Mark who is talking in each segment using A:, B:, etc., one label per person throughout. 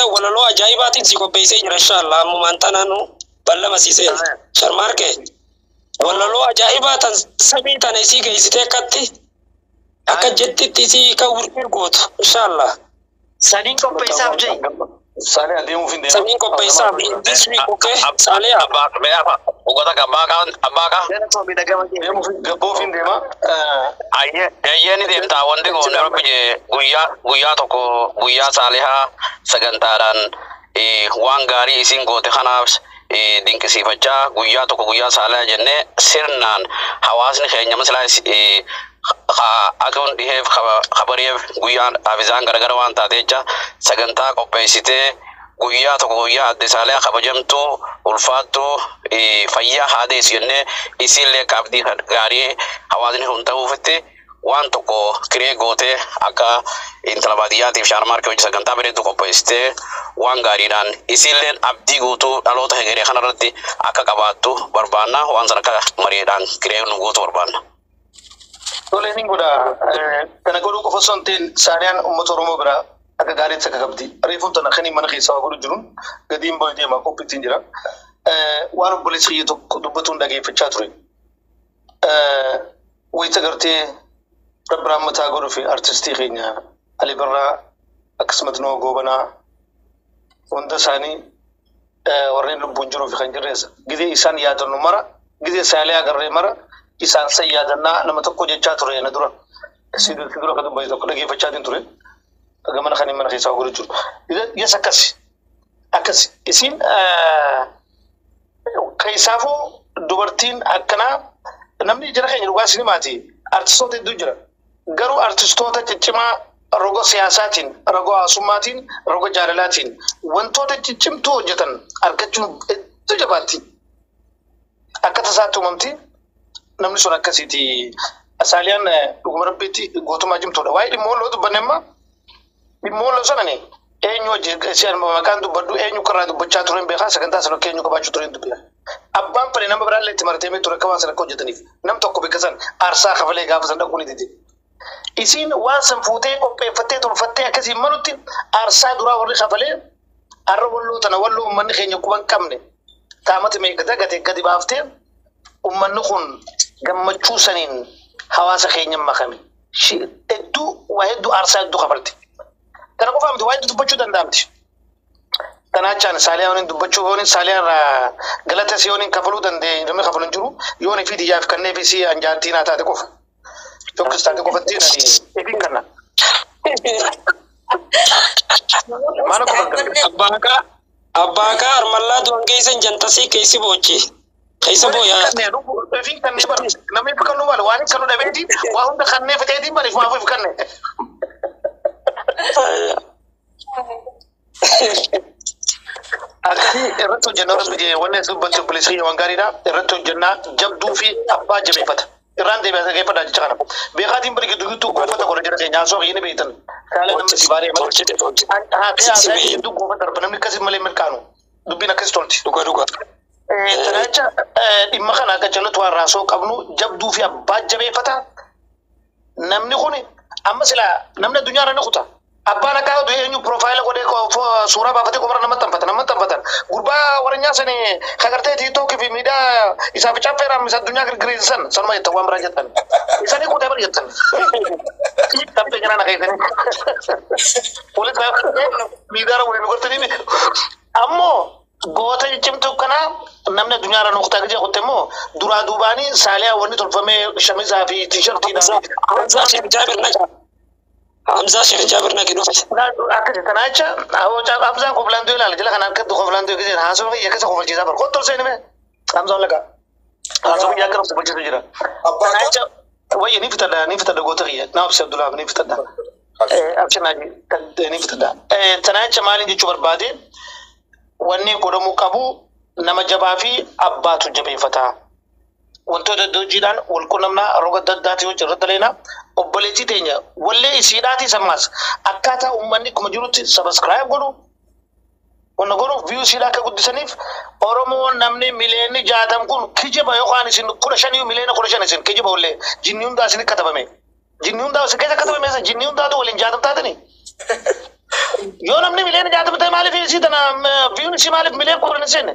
A: Walaloo ajaa'ibaatiin si qopheessee jira inshallah ammumaan tanaanu ballama siisee Sharmaarke walaloo ajaa'ibaa tan samii tana isii geessitee akkatti akka jettitti isii kan wirgir gootu inshallah.
B: Saniin qopheessaaf jee.
C: Saalee adeemuuf hin deema.
A: Samiin qopheessaaf this week, okay, Saalee.
D: Abbaa mee afa uggata abbaa kaa abbaa kaa.
B: Gara miidhagama jee.
C: Deemuuf gabboof hin deema.
D: Ayyee ayyee ni deemtaa wanti goone rabbi jee guyyaa guyyaa tokko guyyaa saalihaa sagantaadhaan waan gaarii isin goote kanaaf dinqisiifachaa guyyaa tokko guyyaa saalihaa jennee sirnaan hawaasni keenya masilaa aduun dhiheef kabari'eef guyyaan hafizaan garagara waan taate jecha sagantaa qopheessitee guyyaa tokko guyyaa adde saalihaa kabajamtuu ulfaattuu fayyaa haadeessu jennee isiillee akka abdii gaarii hawaasni kun ta'uufitti waan tokko kiree gootee akka intala baadiyyaatiif shaarmaarkii hojii sagantaa bareedduu qopheessitee waan gaariidhaan isiilleen abdii guutuu dhaloota hegeree kanarratti akka qabaattu barbaanna waan sana akka mariidhaan kiree nu guutu barbaanna.
C: Tole ni godha. Kana godhuu qofa osoo hin ta'in Saaliyaan uummata Oromoo biraa akka gaariitti akka qabdi. Reefuun tana kan mana keessaa waa godhu jiruun gadiin bahu deema qophiitiin jira. Waan obboleessi kiyya tokko dubbatuun dhageeffachaa ture. Wayita gartee Rabbi rahmataa godhuu fi artistii keenya Ali Birraa akkasumas Noo Goobanaa hunda isaanii warreen lubbuun jiruu fi kan jirres gizee isaan yaadannu mara gizee Saaliyaa agarree mara isaan san yaadannaa nama tokko jechaa ture na dura. Si dura akka dubbate tokko dhageeffachaatiin ture. Gamana kan mana keessaa godhu jiru. Yes, akkasi. Akkasi. Isiin keessaafuu dubartiin akkanaa namni jara keenya dhugaa sinimaati. Artistoota hedduu jira. Garuu artistoota ciccimaa roga siyaasaatiin, roga hawaasummaatiin, roga jaalalaatiin wantoota ciccimtuu hojjetan argachuun hedduu jabaatti. Akka tasaatti uumamti. Namni sun akkasiiti. Saaliyaan dhuguma rabbiitti gootummaa jimtuudha. Waa'ee dhimma walloo dubbanne amma dhimma walloo sanani eenyu hojii maqaan dubbadhu eenyu karraa dubbachaa tureen beekaa sagantaa sana akka eenyu qabaachuu tureen dubbina. Abbaan fedhe nama biraallee itti maratee ture akka waan sana akka hojjetaniif nam tokko bakka san aarsaa kafalee gaafa san dhaquu ni dide. Isiin waan san fuutee qopheeffattee tolfattee akkasiin malutti aarsaa duraa warri kafalee har'a walloo tana walloo uummanni keenya quba hin qabne taamata meeqa dagate gadi baaftee uummanni kun gammachuu saniin hawaasa keenya makame. Hedduu waa hedduu aarsaa hedduu kafalti. Kana qofaa miti, waa hedduu dubbachuu danda'amti. Kanaachaan Saaliyaa waliin dubbachuu yooniin Saaliyaa irraa galata si yooniin kafaluu danda'e namni kafalu hin jiru yoon fi xiyyaaf kannee fi si anjaartii naa taate qofa. Tokkos taate qofatti nani efiin kanna. Maal akka bakka
A: Abbaakaa abbaakaa armallaa du'an keessa jantasii keessi boochi. Keessa booyaa.
C: Efiin kannee bara namni ifi kannuu maali waan kannu dhabeeti waa hunda kannee fixeetiin bari maaf if kanne. Akkasii irratti hojjennaa rabbi jee wanni as dubbatti obboleessi kiyya waan gaariidha irratti hojjennaa jabduu fi abbaa jabeeffata. Irraan deebi'aa dhageeffadhaa jecha kana. Beekaatiin bari gidduu gidduu goofata godha jira keenya haasoo kiyya ni beektan. Saalee namni si baaree malee.
A: Tolchite tolchite.
C: Haa ta'e haasaa gidduu goofata darba namni akkasii malee milkaanu dubbiin akkasii tolti.
A: Dhuga dhuga.
C: Kana jecha dhimma kana akka jalatti waan raasoo qabnu jabduu fi abbaa jabeeffata. Namni kun amma silaa namni addunyaa irra ni kuta. Abbaan akka du'e eenyu piroofaayila godhee suuraa baafatee qomara nama tanfatan nama tanfatan. Gurbaa waranyaa sani kagartee tiiktookii fi miidiyaa isaaf caffeeraan isa addunyaa girgiriisan sanuma jettan waan biraa jettan. Isanii kutee bara jettan. Taphee kanaan akeekanii. Walitti miidiyaa irra waliin gortanii ammoo goota cimtuu kana namni addunyaa irra nuqtaa gijee kutte immoo duraa duubaanii Saaliyaa wanni tolfamee shamizaa fi tiishartiidhaan.
A: Hamzaa Sheekh Jaabir naqa. Hamzaa Sheekh Jaabir naqi dhufte.
C: Akkasi kana jecha Hamzaan koflaan du'e ilaala jala kana akka koflaan du'e giseen haasoo kiyya keessa kofalchiisaa bara kottu seeni mee Hamzaan laqa haasoo kiyya akka kofalchiisu jira. Kana jecha wayya ni fitadha ni fitadha goota kiyya naa obsi Abdullahi ni fitadha. Abshinaaji ni fitadha. Tana jecha maaliin jechuu barbaade wanni godhamuu qabu nama jabaa fi abbaatu jabeeffata. Wantoota adda hojiidhaan wal qunnamnaa roga adda addaatii hojii irratti daleena obboleettii teenya wallee isiidhaatii sammaas akkaataa uummanni akkuma jirutti sabaskiraayib godhu wanna godhu viyuu isiidhaa akka guddisaniif Oromoo namni miliyoonni 60 kun kijiba yookaan isin 15 miliyoona 15 isin kijiba wallee jinni hundaa isin katabame jinni hundaa isin keessa katabame jinni hundaatu waliin 60 taatanii. Yoo namni 60 miliyoona ta'e maaliif isii tana viewn isii maaliif 10 miliyoona hin seenne?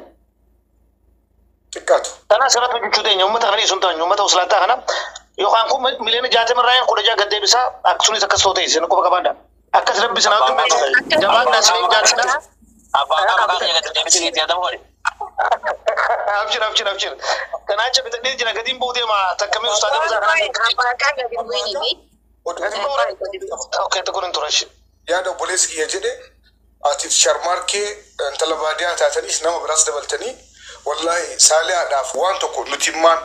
E: Xiqqaatu.
C: Tana asirratti hojjechuu teenya uummata kana dhiisuun taanyu uummata uslaataa kana yookaan kun 60 miliyoona irraa 16 gad deebisaa akkasumas akkas ta'u ta'e isin quba qabaadha. Akkas rabbi sanaa tun jabaadhaa isiniin jaalladha.
D: Abbaa qaba qaba gadi deebisanii itti yaadamu godhe.
C: Abshir, abshir, abshir. Kanaacha bitadhee jira gatiin buutee ma takkamii ustaadha isaa kana. Okay, tokko hin ture.
E: Yaada obboleessi kiyya jedhe atiif Sharmaarkee intala baadiyyaa taataniis nama biraas dabaltanii, wallaahi Saalihaadhaaf waan tokko nuti himmaan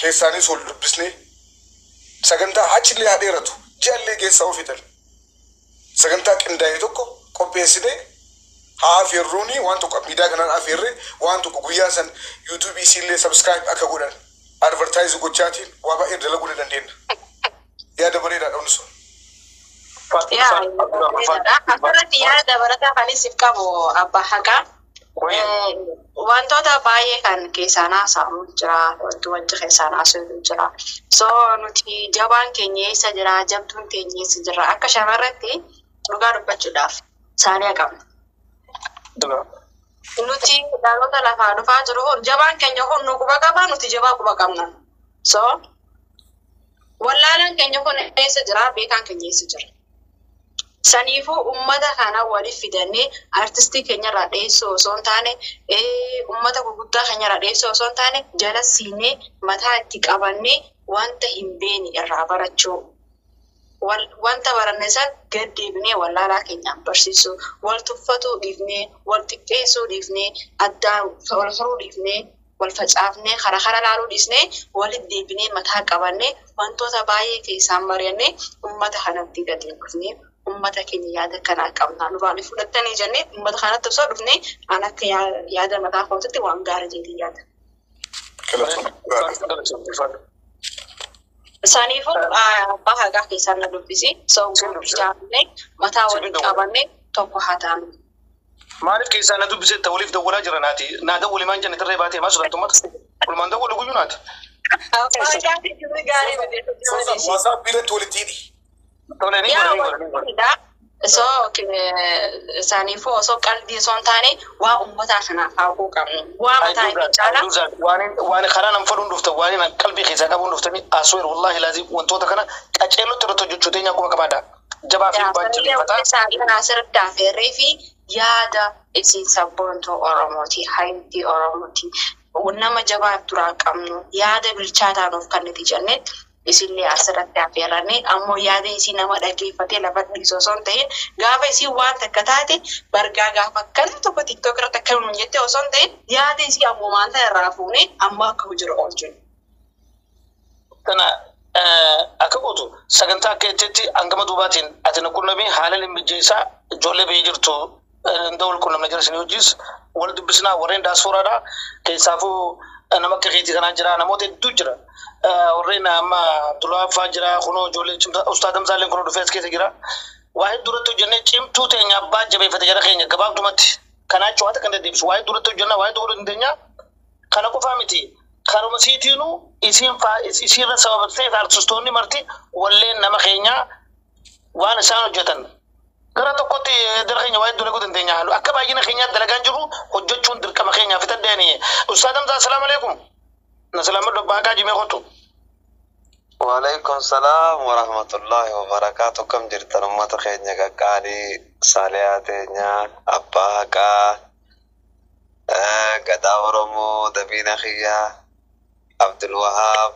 E: keessaanis ol dubbisnee sagantaa achillee haa dheeratu, ji'allee keessaa ofiitan sagantaa qindaa'e tokko qopheessinee haa afeerruuni. Waan tokko miidiyaa kanaan afeerree waan tokko guyyaa san YouTube isiillee subscribe akka godhan advertise gochaatiin waa baay'ee dalaguu ni dandeenya. Yaada bareedaadha hundi sun.
F: Asirratti yaada dabalataa kan isif qabu, abbaa haqaa. Wantoota baay'ee kan keessaan haasa'amu jira, wanti wanti keessaan haasa'u jira. So nuti jabaan keenya eessa jira, jabduun keenya eessa jira? Akka shamarratti dhugaa dubbachuudhaaf Saaliyaa qabna. Nuti dhaloota lafaa dhufaa jiru kun jabaan keenya kun nu quba qaba, nuti jabaa quba qabna. So wallaalaan keenya kun eessa jira, beekaan keenya eessa jira? Saniifuu uummata kana waliif fidannee artistii keenyarraa dheessoo osoo hin taane, uummata gurguddaa keenyarraa dheessoo osoo hin taane, jala siinee mataa itti qabannee wanta hin beekne irraa barachuu. Wanta baranne san gad deebinee wallaalaa keenyaan barsiisuu, wal tuffatuu dhiifnee, wal xiqqeessuu dhiifnee, addaan wal horuu dhiifnee, wal facaafnee, karaa kara laaluu dhiisnee, walitti deebinee mataa qabannee wantoota baay'ee keessaan mari'annee uummata kanatti gadi dhufnee uummata keenya yaada kanaa qabna nu baanii fudhattanii jennee uummata kanatti osoo dhufnee an akka yaada mataa kootitti waan gaarii jedhee yaada. Saniifuu abbaa haqaa keessaan na dubbisi. So ijaarnee mataa waliin qabannee tokko haa taanu.
C: Maaliif keessaa na dubbisee waliif dawwalaa jira naati? Naa dawwali maan jenne tarree baatee maa sodaattu uummata? Walumaan dawwalu guyyuu naati.
F: Abbaa haqaa gaarii miti.
E: WhatsApp irratti walitti hidhi.
C: Tole, ni godha, ni godha, ni godha.
F: So saniifuu osoo qalbii osoo hin taane waa uummataa kanaaf haa qabnu. Waa mataa inni caalaa.
C: Waan karaa nam fadhuun dhuftan, waan qalbii keessaa qabuun dhuftanii asweer wallahi laazim wantoota kana qaceellotti irratti hojjechuu teenya akkuma qabaadha. Jabaa fi abbaan jabeeffataa.
F: Kana asirratti affeerree fi yaada isin sabboontuu Oromooti, hayyuu Oromooti. Nama jabaa duraa qabnu yaada bilchaataa nuuf kan nuti jennee isinillee asirratti affeerranne, ammoo yaada isii nama dhaggeeffatee lafa dhiisu osoo hin ta'in, gaafa isii waan takka taate bargaa gaafa akkana tokko TikTok irratti akkana nuun jette osoo hin ta'in, yaada isii ammoo maanta irraa fuunee amma akka hojiirra oolchinu.
C: Kana akka gootu sagantaa akka jettetti hangama duubaatiin ati na qunnamii haala mijeessaa ijoollee biyya jirtu hunda wal qunnamna jira, isin hojis wal dubbisnaa, warreen daasporaadha keessaafuu nama akka keetii kanaa jira, namoota hedduu jira. Warreen amma Abdullahi jira, kunoo ijoollee cimtaa Ustaad Hamzaalleen kunoo dhufee as keessa jira. Waa hedduu irratti hojjennee cimtuu teenya abbaa jabeeffate jara keenya gabaabdumatti kanaa jechuun waan kan deddeebisu waa hedduu irratti hojjennaa, waa hedduu godhuu dandeenya. Kana qofaa miti. Karuma siitiinuu isiin isiirra sababa ta'eef artistoonni marti walleen nama keenyaa waan isaan hojjetan gara tokkotti dara keenya waa hedduu dalaguu dandeenya. Akka baay'ina keenyaatti dalagaan jiru hojjechuun dirqama keenyaa fi danda'anii. Ustaad Hamzaa, assalaamu alaikum. Na salaama dobbaa jimee kottu.
G: Waalaikum salaam wa rahmatullahi wa barakaatu. Kam jirtan ummata keenya qaqqaalii, Saaliyaa teenyaa, abbaa haqaa, gadaa Oromoo, Dabiina Kiyyaa, Abdul Wahaab,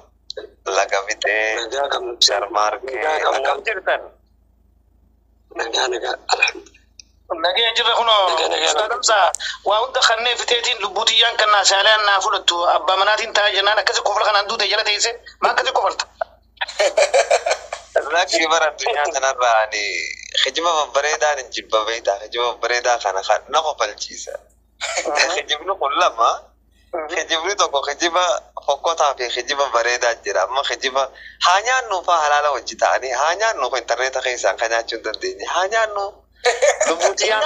G: Laga Fixee, Sharmaarkee, akkam jirtan?
A: Nagaa, nagaa, alhamdulillah.
C: Nagaya jirra kunoo. Ustaad Hamzaa, waa hunda kanneen fiteetiin lubbuutiyyaan kan naa Saaliyaan naa fudhattu abbaa manaatiin taa'ee jennaan akkasi kofla kanaan duute jala teesse maa akkasi kofalta?
G: Lakkii, bara addunyaa kanarraa ani kijiba babbareedaan hin jibba beektaa, kijiba babbareedaa kana kan na kofalchiisa. Kijibni kun lama. Kijibni tokko kijiba fokkotaa fi kijiba bareedaa jira. Amma kijiba haa nyaannu faa halaala wajji ta'anii haa nyaannu, intarneeta keessaan kan nyaachuu hin dandeenye haa nyaannu. Lubbuutiyyaan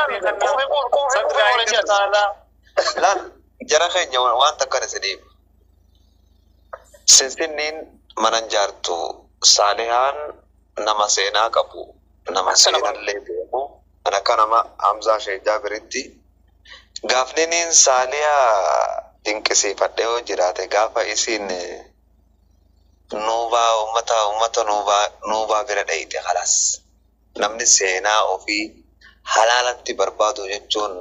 G: laal jara keenya waan takka isiniif. Sinsinniin mana jaartu, Saalihaan nama seenaa qabu, nama seenallee beeku. Ana akka nama Hamzaa Sheekh Jaabiritti gaafniniin Saaliyaa dinqisiifadhe yoo jiraate gaafa isiin nuubaa ummata nuubaa bira dhayite khalaas. Namni seenaa ofii halaalatti barbaadu jechuun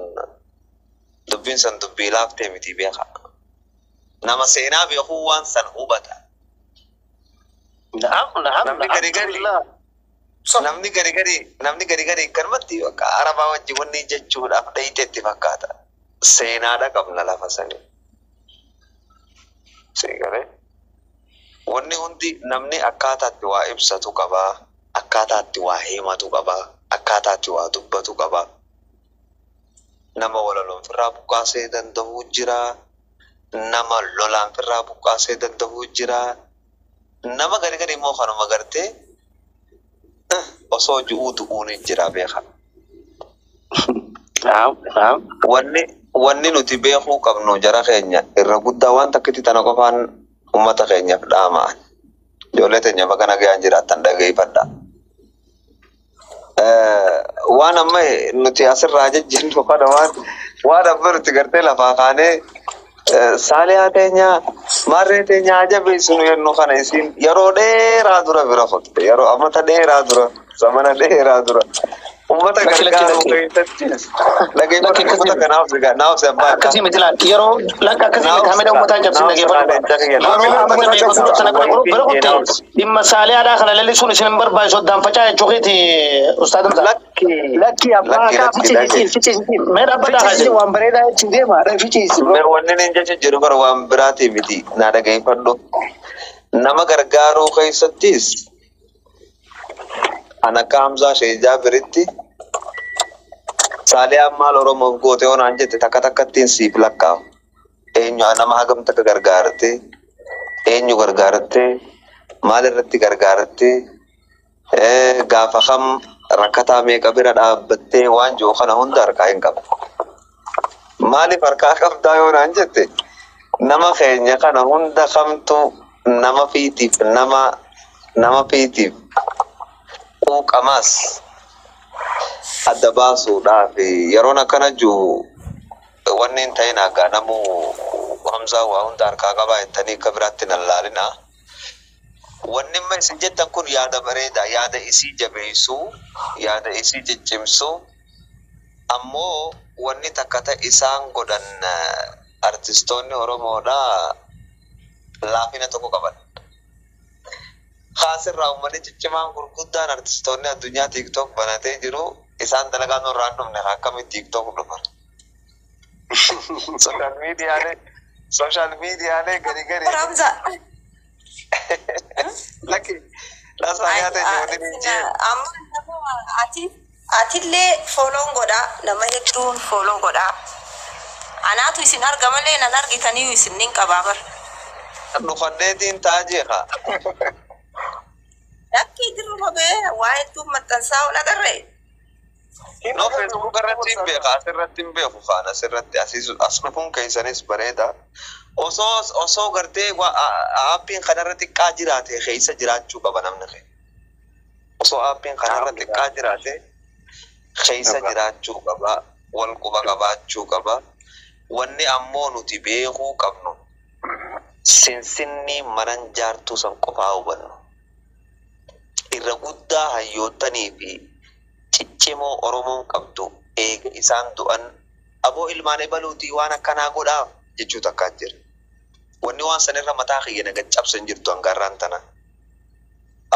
G: dubbiin san dubbii laaftee miti beeka. Nama seenaa beekuu waan san hubata.
C: Naam, naam,
G: Namni gari gari namni gari gari namni gari gari kanumatti bakka arabaa wajjin wanni jechuudhaaf dhayite itti fakkaata. Seenaadha qabna lafa sanii. Seegalee. Wanni hundi namni akkaataatti waa ibsatu qabaa, akkaataatti waa himatu qabaa, akkaataatti waa dubbatu qabaa. Nama walaloon firraa buqqaasee danda'uu jira. Nama lolaan firraa buqqaasee danda'uu jira. Nama gari gari immoo kanuma gartee osoo ju'uu du'uun jira beeka.
C: Naam, naam.
G: Wanni nuti beekuu qabnu jara keenya irra guddaa waan takkitti tana qofaan ummata keenyaaf dhaamaan. Ijoollee teenya bakka nagaan jiraattan dhageeffadha. Waan amma nuti asirraa jejjennu kana waan amma nuti gartee lafaa kaanee Saaliyaa teenya maarree teenya jabeessinu jennu kana isiin yeroo dheeraa dura bira kotte yeroo amata dheeraa dura zamana dheeraa dura ummata
C: Lakki lakki
G: gargaaruu
C: lakki.
G: keessatti
C: Lakki
G: dhageeffadhu
C: akkasii
G: ummata
C: miti.
G: kanaaf naaf abbaa
C: Akkasii miti laal. Yeroo lakka akkasii miti hamida ummataa cabsin dhageeffadhu. Yeroo amata meeqa dura sana bira bira kutte dhimma saaliyaadhaa kana lallisuun isin hin barbaachisu addaan facaa jechuu keeti ustaad Hamzaa.
G: Lakki
B: Lakki abbaa
G: lakki
B: kaa
G: lakki
B: fichiisi
G: lakki
B: fichiisi.
C: Mee dhaabbataa haa
B: Fichiisi
C: jedhu.
B: waan bareedaa jechuun deema fichiisi bro.
G: Mee wanni inni jecha jiru bara waan biraatii miti naa dhageeffadhu. Nama gargaaruu keessattis an akka Hamzaa Sheekh Jaabiritti Saaliyaan maal Oromoof goote yoo naan jette takka takkattiin siif lakkaa'u. Eenyu nama hagam takka gargaarte, eenyu gargaarte, maal irratti gargaarte, gaafa kam rakkataa meeqa bira dhaabbattee waan jiru kana hunda harkaa hin qabu. Maaliif harkaa qabdaa yoo naan jette nama keenya kana hunda kamtu nama fiitiif nama fiitiif quuqamaas adda baasuudhaaf yeroon akkana jiru wanni hin ta'in hagaa namu Hamzaa waa hunda harkaa qabaa jettanii akka biraatti nan laalina. Wanni amma isin jettan kun yaada bareeda, yaada isii jabeessuu, yaada isii ciccimsuu, ammoo wanni takka ta isaan godhan artistoonni Oromoodhaa laafina tokko qaban. Kaasirraa uummanni ciccimaan gurguddaan artistoonni addunyaa TikTok banatee jiru isaan dalagaa nurraa hin dhufne akkamitti TikTok dhufan. Social miidiyaalee gari gari
H: Ramza.
G: Lakki laasaa ta'e wanni ni jee.
H: Amma nama ati atillee fooloon godha nama hedduun fooloo godha. Anaatu isin arga malee nan argitanii isin nin qabaa bar.
G: Dhufadheetiin ta'a jeeqa.
H: Lakkii dirruma bee waa hedduun maxxansaa ol agarree.
G: No Facebook irratti hin beeka asirratti hin beeku kaan asirratti as dhufuun keessanis bareeda. Osoo gartee aappiin kanarra xiqqaa jiraate keessa jiraachuu qaba namni kee. Osoo aappiin kanarra xiqqaa jiraate keessa jiraachuu qaba wal quba qabaachuu qaba. Wanni ammoo nuti beekuu qabnu sinsinni manan jaartuu san qofaa hubannu. Irra guddaa hayyoottanii fi ciccimoo Oromoon qabdu eega isaan du'an aboo ilmaan ebaluutii waan akkanaa godhaa jechuu takkaa jira. Wanni waan sanirra mataa kiyya naga cabsan jirtu hangarraan tana.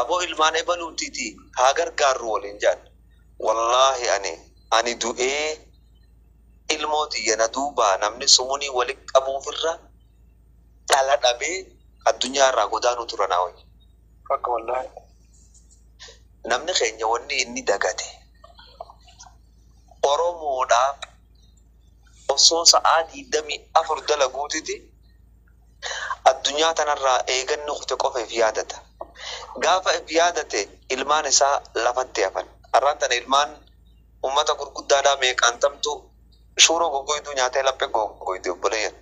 G: Aboo ilmaan ebaluutiiti haa gargaarru waliin jaan. Wallaahi ani du'ee ilmoo tiyya na duubaa namni sumunii walitti qabuufirra dhala dhabee addunyaa irraa godaanuu tura naa wayya.
C: Fakka wallaahi.
G: Namni keenya wanni inni dagate Oromoodhaaf osoo sa'aa 24 dalaguutiti addunyaa tanarraa eeganni kute qofa if yaadata. Gaafa if yaadate ilmaan isaa lafatti hafan. Har'aan tana ilmaan uummata gurguddaadhaa meeqaan tamtu shuuroo goggoytuu nyaatee laphee goggoyte obboleeyyan.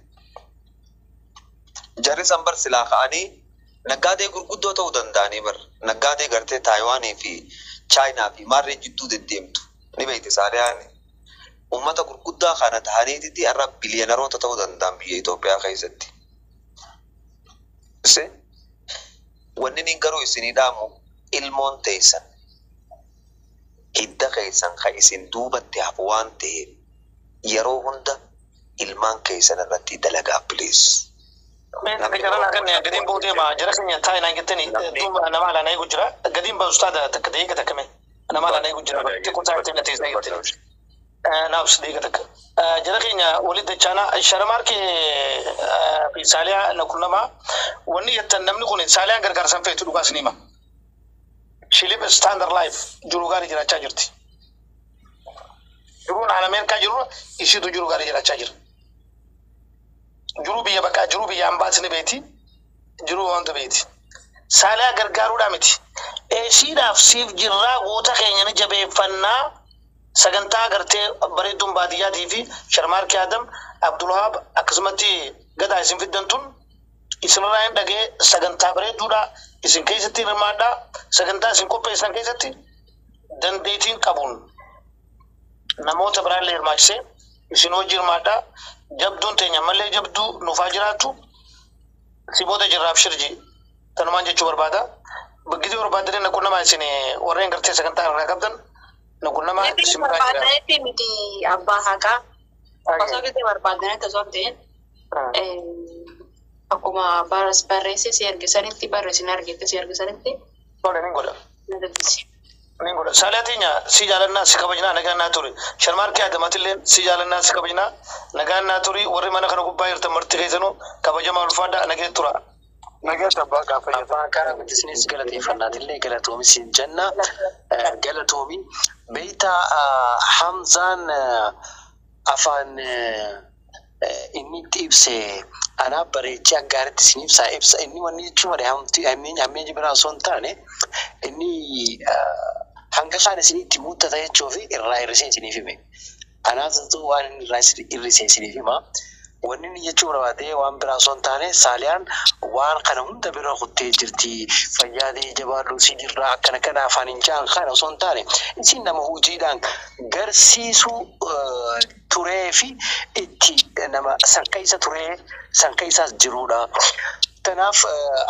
G: Jarri san bar silaa ka'anii naggaadee gurguddoo ta'uu danda'anii bar naggaadee gartee Taayiwaanii fi Chaayinaa fi maarree jidduu deddeemtu. Ni beekti Saaliyaan uummata gurguddaa kana ta'aniititti har'a biliyoonaroota ta'uu danda'an biyya Itoophiyaa keessatti. Se wanni inni garuu isinii dhaamu ilmoon teessan hidda keessan kan isin duubatti hafu waan ta'eef yeroo hunda ilmaan keessan irratti dalagaa, please.
C: Mee jara kan gadiin buu deema jara keenya taa'e naan jettani duuba nama alaan eegu jira gadiin baasu taata takka deega takka mee nama alaan eegu jira xiqqoo taa'e na teessee jettani. Naafs deega takka. Jara keenya walitti dachaana Sharmaarkee fi Saaliyaa na qunnama wanni jettan namni kun Saaliyaan gargaarsan feetu dhugaas ni hima. She live a standard life, jiruu gaarii jiraachaa jirti. Jiruun aan Ameerikaa jiru isiitu jiru gaarii jiraachaa jira. Jiruu biyya bakkaa jiruu biyya ambaas ni beeti. Jiruu wanta beeti. Saaliyaa gargaaruudhaa miti. Eesiidhaaf siif jirraa goota keenya ni jabeeffannaa sagantaa gartee bareedduun baadiyyaatii fi Sharmaarkee Adam Abdulwahaab akkasumatti gadaa isin fiddan tun isinirraa hin dhagee sagantaa bareedduudha isin keessatti hirmaadhaa sagantaa isin qopheessan keessatti dandeettiin qabuun namoota biraallee hirmaachisee isin hojii hirmaadhaa jabduun teenya ammallee jabduu nufaa jiraattu si booda jirraaf shirji tanumaan jechuu barbaada. Gidduu barbaadanii na qunnamaa isin warreen gartee sagantaa irraa qabdan na qunnamaa isin biraa jira.
F: Barbaadanitti miti abbaa haqaa. Osoo gisee barbaadanitti osoo hin ta'in akkuma barreessee si ergisanitti barreessin argite si ergisanitti
C: Tole nin godha.
F: Na dubbisi.
C: Nin godha. Saaliyaa teenya si jaalannaa si kabajnaa nagaan naa ture. Sharmaarkee Adamatillee si jaalannaa si kabajnaa nagaan naa turi warri mana kana gubbaa jirtan marti keessanuu kabajamaa ulfaadhaa nagee tura.
B: Nagaa abbaa gaafa
I: Abbaa karaa guddisnis galateeffannaatillee galatoomi siin jenna. Galatoomi. Beektaa Hamzaan afaan inni itti ibse anaaf bareechee akka gaariitti isin ibsa. Ibsa inni wanni jechuun malee hammeenya biraa osoo hin taane inni hanga kaan isin itti guuttata jechuu fi irraa hir'isee isiniif hime. Anaaf waan inni irraa hir'isee isiniif hima. Wanni inni jechuu barbaade waan biraa osoo hin taane Saaliyaan waan kana hunda bira kuttee jirti. Fayyaadee jabaadhu si jirra akkana kana afaan hin jaan kana osoo hin taane isin nama hojiidhaan garsiisuu turee fi itti nama san keessa turee san keessaas jirudha. Kanaaf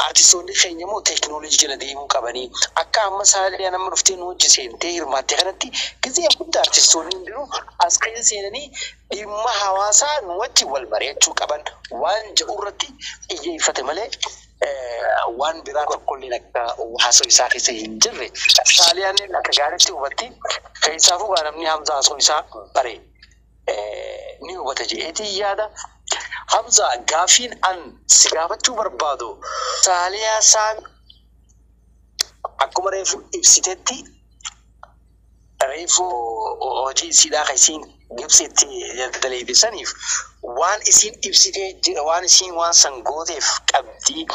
I: artistoonni keenya immoo teekinooloojii jala deemuu qabanii akka amma Saaliyaan amma dhuftee nu hojii seentee hirmaatte kanatti gizee hunda artistoonni hundinuu as keessa seenanii dhimma hawaasaa nu wajjin wal mari'achuu qaban waan jedhu irratti xiyyeeffate malee waan biraa tokkollee akka haasoo isaa keessa hin jirre Saaliyaan akka gaariitti hubatti keessaafuu gaa namni Hamza haasoo isaa bare ni hubata jedheetii yaada. Hamza, gaafiin an si gaafachuu barbaadu Saaliyaa saan akkuma reefu ibsitetti reefu hojii isiidhaa kan isiin Gibsitti daleessaniif waan isiin ibsitee jira waan isiin waan san gooteef qabdii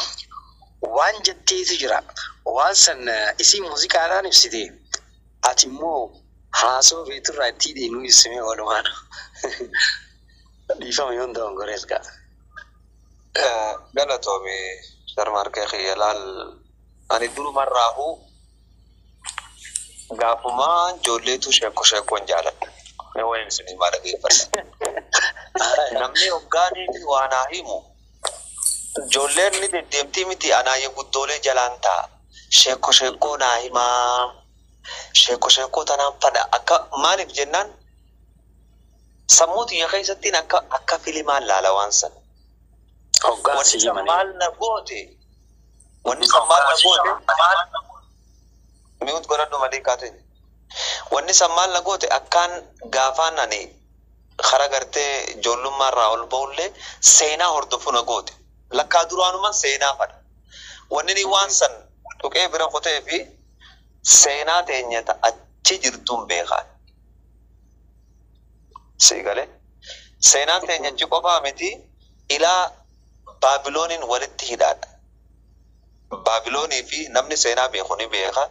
I: waan jetteetu jira waan san isiin muuziqaadhaan ibsite ati immoo haasoo beeturraa itti deemuu ibsime walumaan dhiifama yoon ta'an gorees gaa.
G: Galatoomi Sharmaarkee kiyya laal ani durumarraahuu gaafumaa ijoolleetu sheekko sheekkoon jaaladha. Mee waliin isin himaa dhageeffadha. Namni hoggaanii fi waa naa himu ijoolleen ni deddeemtii miti anaayyee guddoolee jalaan ta'a. Sheekko sheekkoo naa himaa. Sheekko sheekkoo tanaan fadha akka maaliif jennaan sammuu xiyya keessattiin akka akka filimaan laala waan sana.
I: Hoggaan
G: Wanni
I: si
G: san
I: himanii.
G: Maal na goote? Wanni san maal na goote? Mi'uut godhadhu malee kaate. Wanni san maal na goote akkaan gaafaan ani kara gartee ijoollummaa irraa ol ba'ullee seenaa hordofuu na goote. Lakkaa duraanumaan seenaa fadha. Wanni ni waan san tuqee bira kutee fi seenaa teenya ta achi jirtuun beekaa. Si galee? Seenaan teenya achi qofaa miti ilaa Baabilooniin walitti hidhaadha. Baabiloonii fi namni seenaa beeku ni beeka.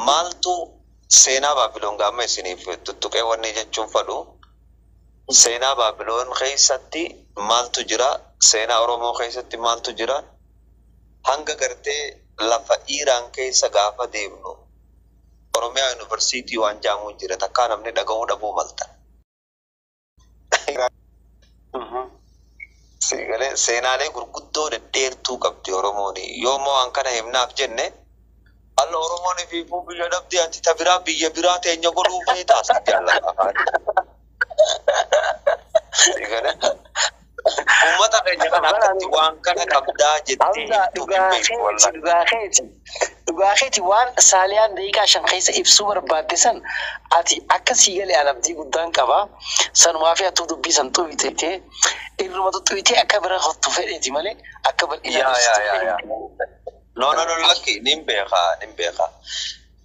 G: Maaltu seenaa Baabiloon gaama isiniif tuttuqee wanni jechuun fadhu seenaa Baabiloon keessatti maaltu jira? Seenaa Oromoo keessatti maaltu jira? Hanga gartee lafa Iiraan keessa gaafa deemnu Oromiyaa Yuunivarsiitii waan jaamuun jira takkaa namni dhaga'uu dhabuu malta. Seegalee seenaalee gurguddoo dhedheertuu qabdi Oromoon. Yoommoo waan kana himnaaf jenne alla Oromoon fiifuu biyya dhabdi ati ta biraa biyya biraa teenya godhuu feetaas jaallata afaan. Seegalee uummata keenya kana akkatti waan kana qabdaa jettee
I: Hamza
G: himtuu hin
I: dhugaa
G: beektu
I: keeti
G: wallahi.
I: dhugaa keeti dhugaa keeti waan Saaliyaan daqiiqaa 5 keessa ibsuu barbaadde san ati akka sii galee an abdii guddaan qaba. Sanumaa fi atuu dubbii san xuyitee irruma xuyitee akka bira kottu fedheeti malee akka bal'inaan
G: Yaa yaa
I: ibsitu
G: yaa yaa.
I: fedhe.
G: No no no lakki nin beekaa nin beekaa.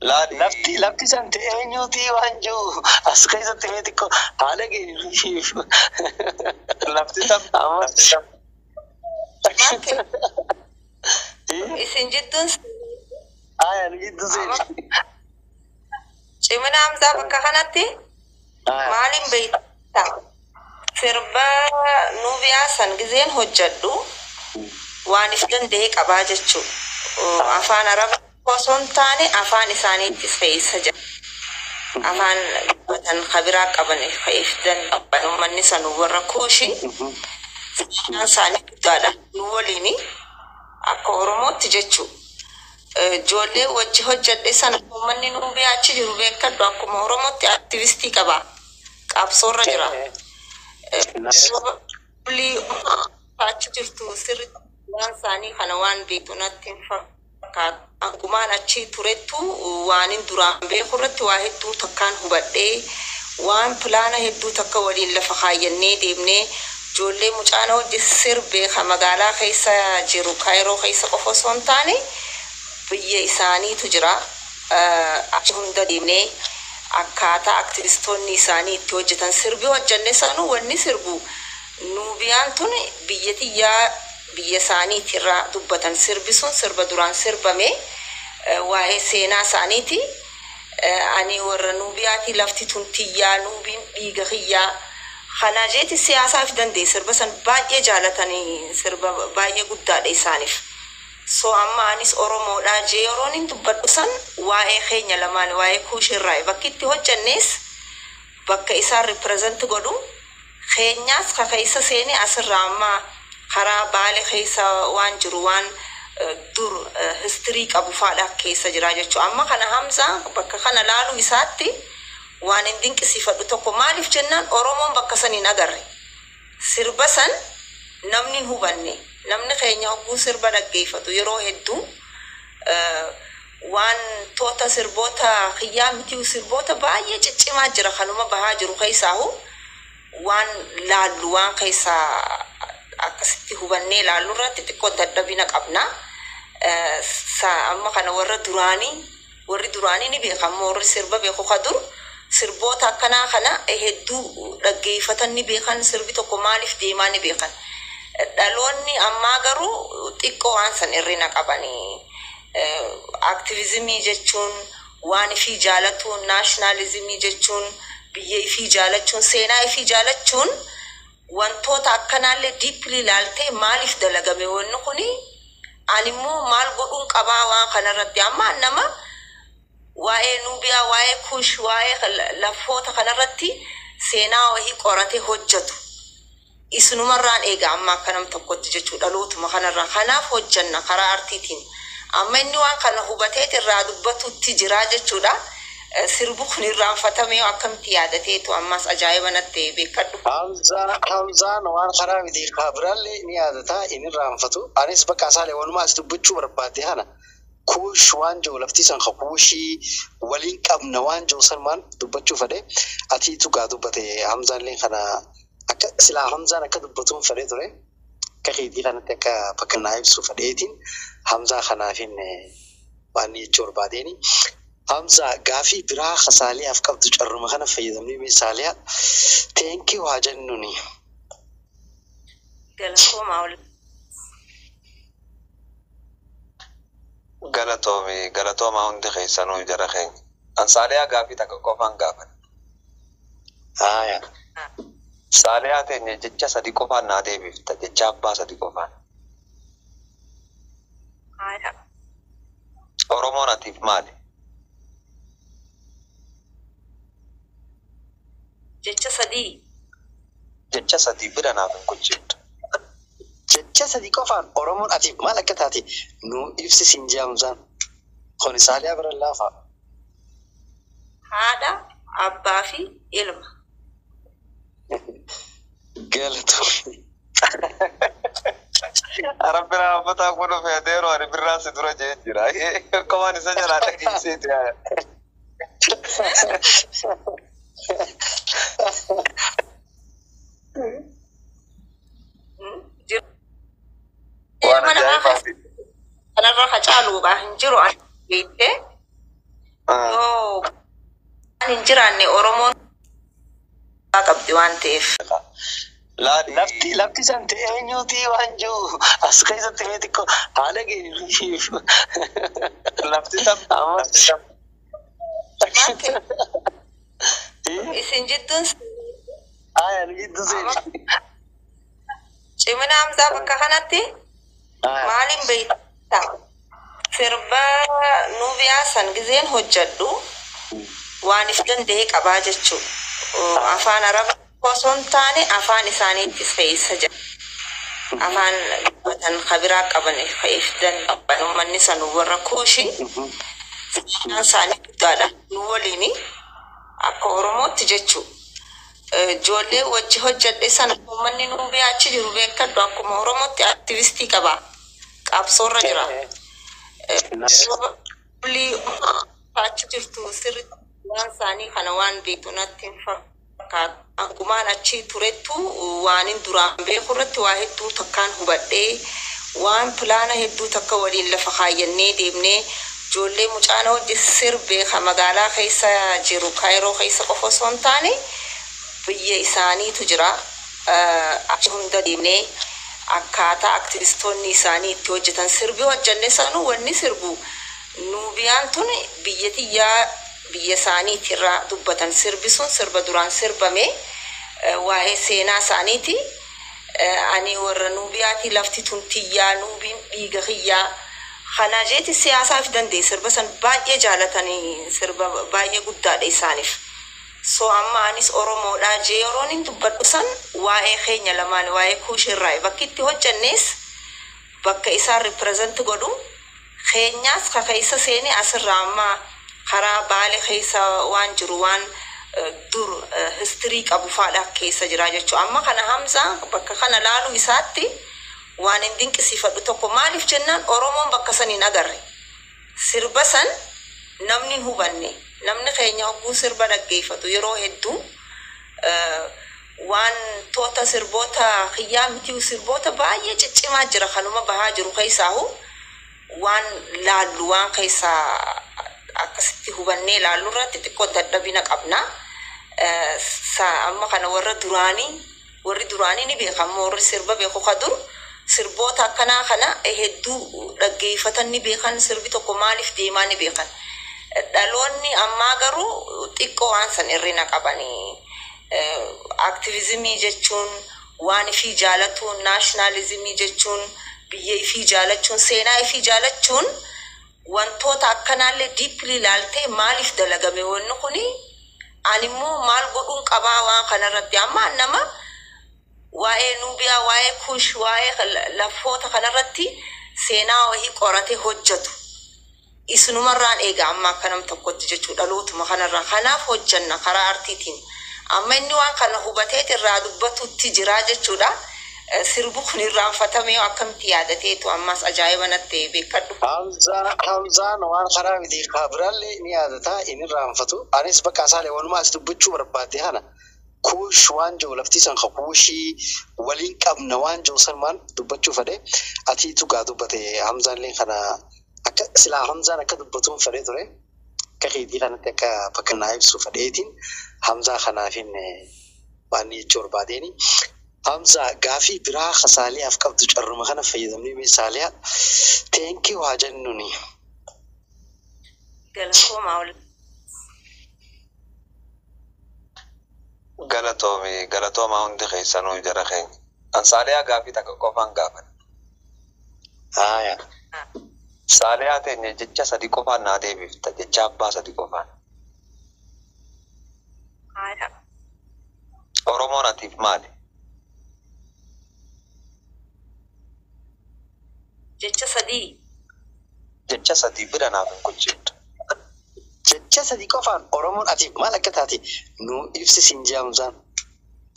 G: Laali
I: Lafti lafti san ta'e eenyuuti waan jiru as keessatti mee xiqqoo haala geenyuuf.
G: Lafti tam
I: Amma
G: lafti tam.
H: Marke isin jidduun
I: Aya nu jidduu
H: amma
I: seeni.
H: cimina Hamzaa bakka kanatti
I: Aya.
H: maaliin beektaa? Sirba Nuubiyaa san gizeen hojjedhu waan if danda'e qabaa jechuudha. Afaan Arabaa osoo hin taane afaan isaaniittis fe'isa jira. Afaan dubbatan kabiraa qaban if danda'an uummanni san warra kuushi seenaan isaanii guddaadha. Nu waliini akka Oromootti jechuudha. Ijoollee wajji hojjedhe sana uummanni Nuubiyaa achi jiru beekadhu akkuma Oromootti aktivistii qaba. Qabsoorra jira. Probably achi jirtu sirriitti waan isaanii kana waan beektu natti hin fakkaatu. Akkumaan achi turettu waan hin duraan beeku irratti waa hedduu takkaan hubadhee waan pilaana hedduu takka waliin lafa kaayyannee deemnee ijoollee mucaana hojii sirbee ka magaalaa keessa jiru Kaayiroo keessa qofa osoo hin taane biyya isaaniitu jira. Achi hunda deemnee akkaataa aktivistoonni isaanii itti hojjetan sirbi hojjenne sanuu wanni sirbu Nuubiyaan tun biyya tiyyaa biyya isaaniiti irraa dubbatan sirbi sun sirba duraan sirbame waa'ee seenaa isaaniiti. Ani warra Nuubiyaati lafti tun tiyyaa Nuubiin dhiiga kiyyaa kana jeeti siyaasaaf danda'e sirba san baay'ee jaalatanii sirba baay'ee guddaadha isaaniif. So amma anis Oromoodha jee yeroon hin dubbadhu san waa'ee keenya lamaan waa'ee kuushirraa bakki itti hojjennes bakka isaan represent godhu keenyaas ka keessa seene asirraa amma karaa baale keessa waan jiru waan dur histirii qabu faadha keessa jira jechuudha. Amma kana Hamzaa bakka kana laaluu isaatti waan hin dinqisiifadhu tokko maaliif jennaan Oromoon bakka san hin agarre. Sirba san namni hin hubanne namni keenya hogguu sirba dhaggeeffatu yeroo hedduu waan toota sirboota kiyyaa miti sirboota baay'ee ciccimaa jira kanuma bahaa jiru keessaahu waan laallu waan keessaa akkasitti hubannee laallu irratti xiqqoo dadhabina qabna. Amma kana warra duraanii warri duraanii ni beeka amma warri sirba beeku ka dur sirboota akkanaa kana hedduu dhaggeeffatan ni beekan sirbi tokko maaliif deemaa ni beekan. Dhaloonni ammaa garuu xiqqoo waan san irrina qabanii. Aktiivizimii jechuun waan ifii jaalatuun naashinaalizimii jechuun biyya ifii jaalachuun seenaa ifii jaalachuun wantoota akkanaallee deeply ilaaltee maaliif dalagame wanni kuni ani immoo maal godhuun qabaa waan kanarratti amma nama waa'ee Nuubiyaa waa'ee Kush waa'ee lafoota kanarratti seenaa wahii qoratee hojjetu. Isinumarraan eega amma akka nam tokkotti jechuu dhalootuma kanarraa kanaaf hojjanna karaa artiitiin. Amma inni waan kana hubateet irraa dubbatutti jira jechuudha. Sirbu kun irraanfatamee akkamitti yaadateetu ammas ajaa'iba natti beekadhu.
I: Hamzaan waan karaa miti biraallee ni yaadata inni irraanfatu. Anis bakka isaalee walumaa as dubbachuu barbaadde kana kuush waan jiru lafti san ka kuushii waliin qabna waan jiru san maan dubbachuu fedhe atiitu gaa dubbate Hamzaan kana akka silaa Hamzaan akka dubbatuun fedhee ture akka keetii kanatti akka bakka naa ibsu fedheetiin Hamzaa kanaafin waan jechuu barbaadeeni. Hamza gaafii biraa ka Saaliyaaf qabdu carruma kana fayyadamnee mee Saaliyaa teenkii waa jennuuni.
H: Galatoomaa ol.
G: Galatoomi galatoomaa hundi keessanuu jara keenya. An Saaliyaa gaafii takka qofaan gaafadha.
I: Haaya.
G: Saaliyaa teenya jecha sadi qofaan naa deebifta jecha abbaa sadi qofaan.
H: Haaya.
G: Oromoon atiif maali?
H: Jecha sadii.
G: Jecha sadii bira naaf hin kuchiftu.
I: Jecha sadii qofaan Oromoon atiif maal akka taate nu ibsi siin jee Hamzaan. Kun Saaliyaa bira laafa.
H: Haadha, abbaa fi ilma.
I: Galatoomii.
G: Arabbi raaffataa kun dhufe adeeroo ani birraa si dura jee jira. Akka waan isa jalaa dhageesseeti. Waan
H: Ilma namaa
G: ajaa'ibaati.
H: Kanarra hacaaluudha hin jiru ani beektee yoo waan hin jiraanne Oromoon qabdi waan ta'eef.
I: Lafti lafti san ta'e eenyuuti waan jiru as keessatti mee xiqqoo haala geessiif.
G: Lafti tam.
I: Amma.
H: Isin jidduun
I: Aya, nu jidduu seeni.
H: Cimina Hamzaa bakka kanatti maaliin beektaa? Sirba Nuubiyaa san gizeen hojjedhu waan if danda'e qabaa jechuudha. Afaan Arabaa osoo hin taane afaan isaaniittis fe'isa jira. Afaan dubbatan kabiraa qaban if danda'an uummanni san warra Kuushi. Seenaan isaanii guddaadha. Nu waliini akka Oromootti jechuudha. Ijoollee wajji hojjedhe sana uummanni Nuubiyaa achi jiru beekadhu akkuma Oromootti aktivistii qaba. Qabsoorra jira. Probably achi jirtu sirriitti waan isaanii kana waan beektu natti hin fakkaatu. Akkumaan achi turettu waan hin duraan beeku irratti waa hedduu takkaan hubadhee waan pilaana hedduu takka waliin lafa kaayyannee deemnee ijoollee mucaana hojii sirbee ka magaalaa keessa jiru Kaayiroo keessa qofa osoo hin taane biyya isaaniitu jira. Achi hunda deemnee akkaataa aktivistoonni isaanii itti hojjetan sirbi hojjenne sanuu wanni sirbu Nuubiyaan tun biyya tiyyaa biyya isaaniiti irraa dubbatan sirbi sun sirba duraan sirbame waa'ee seenaa isaaniiti. Ani warra Nuubiyaati, lafti tun tiyyaa, Nuubiin dhiiga kiyyaa. Kana jeeti siyaasaaf danda'e sirba san baay'ee jaalatanii sirba baay'ee guddaadha isaaniif. So amma anis Oromoodha jee yeroon hin dubbadhu san waa'ee keenya lamaan waa'ee Kuushirraa bakki itti hojjennes bakka isaan represent godhu keenyaas ka keessa seene asirraa amma karaa Baale keessa waan jiru waan dur history qabu faadha keessa jira jechuudha. Amma kana Hamzaa bakka kana laaluu isaatti waan hin dinqisiifadhu tokko maaliif jennaan Oromoon bakka san hin agarre. Sirba san namni hin hubanne. Namni keenya hogguu sirba dhaggeeffatu yeroo hedduu waan toota sirboota kiyyaa miti sirboota baay'ee ciccimaa jira kanuma bahaa jiru keessaahu waan laallu waan keessaa akkasitti hubannee laallu irratti xiqqoo dadhabina qabna. Amma kana warra duraanii warri duraanii ni beekamu warri sirba beeku ka dur sirboota akkanaa kana hedduu dhaggeeffatan ni beekan sirbi tokko maaliif deemaa ni beekan. Dhaloonni ammaa garuu xiqqoo waan san irrina qabanii. Aktiivizimii jechuun waan ifii jaalatuun naashinaalizimii jechuun biyya ifii jaalachuun seenaa ifii jaalachuun wantoota akkanaallee deeply ilaaltee maaliif dalagame wanni kuni ani immoo maal godhuun qabaa waan kanarratti amma nama waa'ee Nuubiyaa waa'ee Kush waa'ee lafoota kanarratti seenaa wahii qoratee hojjetu. Isinumarraan eega amma akka nam tokkotti jechuu dhalootuma kanarraa kanaaf hojjanna karaa artiitiin. Amma inni waan kana hubateet irraa dubbatutti jira jechuudha. Sirbu kun irraanfatamee akkamitti yaadateetu ammas ajaa'iba natti beekadhu.
I: Hamzaan waan karaa miti biraallee ni yaadata inni irraanfatu. Anis bakka isaalee walumaa as dubbachuu barbaade kana Kuush waan jiru lafti san ka Kuushii waliin qabna waan jiru san waan dubbachuu fedhe atiitu gaa dubbate Hamzaan kana akka silaa Hamzaan akka dubbatuun fedhee ture. Akka keetii kanatti akka bakka naa ibsu fedheetiin Hamzaa kanaafin waan jechuu barbaadeeni. Hamzaa gaafii biraa ka Saaliyaaf qabdu carruma kana fayyadamnee mee Saaliyaa thank you haa jennuuni.
H: Galatoomaa ol.
G: Galatoomi galatoomaa hundi keessanuu jara keenya. An Saaliyaa gaafii takka qofaan gaafadha.
I: Haaya.
G: Saaliyaa teenya jecha sadi qofaan naa deebifta jecha abbaa sadi qofaan.
H: Haaya.
G: Oromoon atiif maali?
H: Jecha sadii.
G: Jecha sadii bira naaf hin kuchiftu.
I: Jecha sadii qofaan Oromoon atiif maal akka taate nu ibsi siin jee Hamzaan.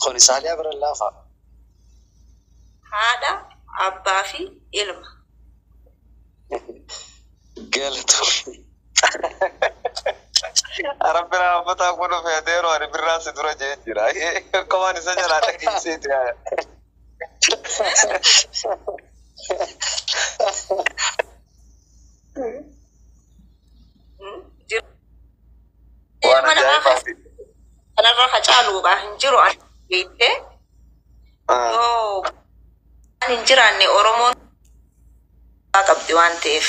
I: Kuni Saaliyaa bira laafa.
H: Haadha, abbaa fi ilma.
I: Galatoomii.
G: Arab biraa abbataa kun feeteeru ani birraa si dura jee jira. Akka waan isa jalaa dhageesseeti. Waan
H: Ilma namaa
G: ajaa'ibaati.
H: kanarra facaaluudha hin jiru ani beektee yoo waan hin jiraanne Oromoon qabdi waan ta'eef.